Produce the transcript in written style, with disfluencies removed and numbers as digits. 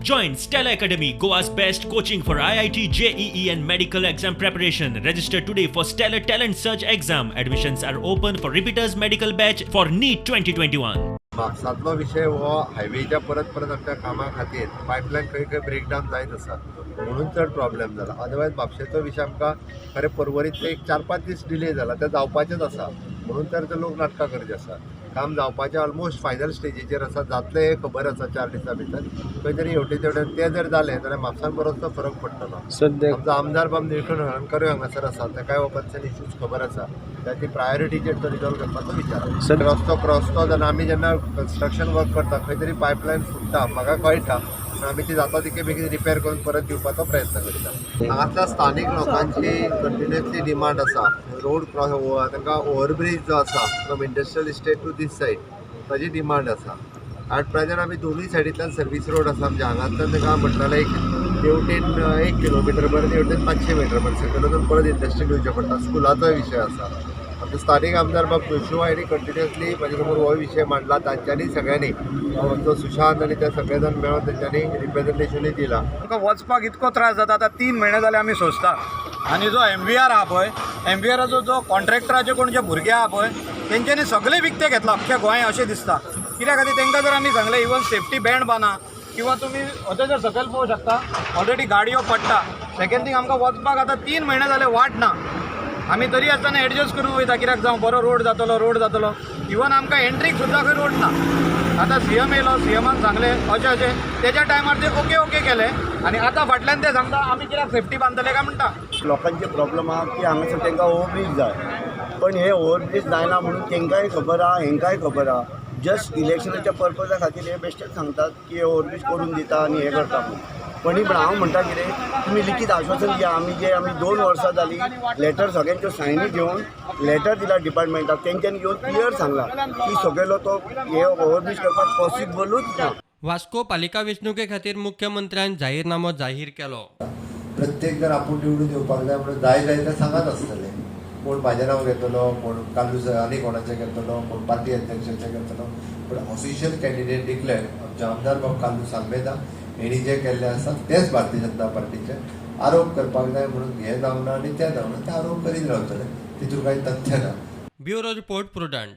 Join Stella Academy, Goa's best coaching for IIT, JEE, and medical exam preparation. Register today for Stellar Talent Search exam. Admissions are open for repeaters medical batch for NEET 2021. म्हापसांतलो विशय हो हायवेच्या परत परत आमच्या कामा खातीर pipeline खंय खंय breakdown जायत आसा म्हणून चड प्रॉब्लेम जाला. अदरवायज म्हापशेचो विशय आमकां खरें परवरीतले एक 4-5 दीस डिले जाला, ते जावपाचेच आसा म्हणून तर ते लोक नाटकां करचे आसा. काम जावपाचें ऑलमोस्ट फायनल स्टेजीचेर आसा, जातलें हें खबर आसा. 4 दिसां भितर खंय तरी हेवटेन तेवटेन तें जर जालें जाल्यार म्हापसान बरोचसो फरक पडटलो. सद्याक आमचो आमदार बाब निळकंठ हळर्णकरूय हांगासर आसा, ताकाय हो कन्सर्न इश्यूज खबर आसा, त्या ती प्रायोरिटीचेर तो रिजॉल्व करपाचो विचार आसा. रस्तो क्रॉस तो जेन्ना आमी जेन्ना कन्स्ट्रक्शन वर्क करता खंय तरी पायपलायन फुट्टा, म्हाका कळटा, पूण आमी ती जाता तितके बेगीन रिपेर करून परत दिवपाचो प्रयत्न करता. हांगासल्या स्थानीक लोकांची कंटिन्युअसली डिमांड आसा, रोड क्रॉस तांकां ओवरब्रीज जो आसा from industrial estate to this side ताजी डिमांड आसा. एट प्रेजंट आमी दोनूय सायडींतल्यान सर्वीस रोड आसा आमच्या हांगांतल्यान ताका म्हटल्यार एक तेवटेन 1 किलोमिटरभर, तेवटेन 500 मिटरभर सकयल वचून परत इंडस्ट्रीन येवचें पडटा. स्कुलाचोय विशय आसा. आमचे स्थानीक आमदार बाब जोशुआ हांणी कंटिन्युअसली म्हाजे समोर हो विशय मांडला. तांच्यांनी सगळ्यांनी तो सुशांत आनी ते सगळे जाण मेळोन तेंच्यांनी रिप्रेझेंटेशनूय दिलां. आमकां वचपाक इतको त्रास जाता. आतां 3 म्हयने जाले आमी सोंसता. आनी जो एमवीआर आहा पळय, एमवीआराचो जो कॉन्ट्रॅक्टराचे कोण जे भुरगे आहा पळय तेंच्यांनी सगळें विकतें घेतलां अख्ख्या गोंय अशें दिसता. कित्या खातीर तांकां जर आमी सांगलें इवन सेफ्टी बँड बांदा किंवा तुमी अशें जर सकयल पळोवंक शकता ऑलरेडी गाडयो पडटा. सेकंड थींग आमकां वचपाक आतां 3 म्हयने जाले वाट ना. आमी तरी आसतना एडजस्ट करून वयता कित्याक जावं बरो रोड जातलो, रोड जातलो. इवन आमकां एंट्रीक सुद्दां खंय रोड ना. आतां सीएम येयलो, सीएमान सांगलें अशें अशें, तेज्या टायमार ते ओके ओके केले आनी आतां फाटल्यान ते सांगता आमी कित्याक सेफ्टी बांदतले काय म्हणटा. लोकांचे प्रॉब्लम आहा की हांगासर तांकां ओवरब्रीज जाय, पण हे ओवरब्रीज जायना म्हणून तांकांय खबर आहा, हेंकांय खबर आहा. जस्ट इलेक्शनाच्या पर्पजा खातीर हे बेश्टेच सांगतात की हे ओवरब्रीज करून दिता आनी हें करता म्हणून. पण पण हांव म्हणटा कितें, तुमी लिखीत आश्वासन दिया. आमी जे आमी 2 वर्सां जालीं लेटर सगळ्यांच्यो सायनी घेवन लेटर दिला डिपार्टमेंटाक, तेंच्यांनी येवन क्लियर सांगलां की सगळेलो तो हे ओवरब्रीज करपाक पॉसिबलूच ना. वास्को पालिका वेंचणुके खातीर मुख्यमंत्र्यान जाहीरनामो जाहीर केलो. प्रत्येक जण आपूण निवडून येवपाक जाय म्हणून जाय जाय ते सांगत आसतले. कोण म्हाजें नांव घेतलो, कोण कालूस आनी कोणाचें घेतलो, कोण पार्टी अध्यक्षाचें घेतलो, पूण ऑफिशियल कॅन्डिडेट डिक्लेअर आमचे आमदार बाब कार्लुस आल्मेदा हेणी जे केल्ले आसा तेच भारतीय जनता पार्टीचे आरोप करपाक जाय म्हणून हें जावना आनी तें जावना, ते आरोप करीत रावतले, तितून कांय तथ्य ना. Bureau report, Prudent.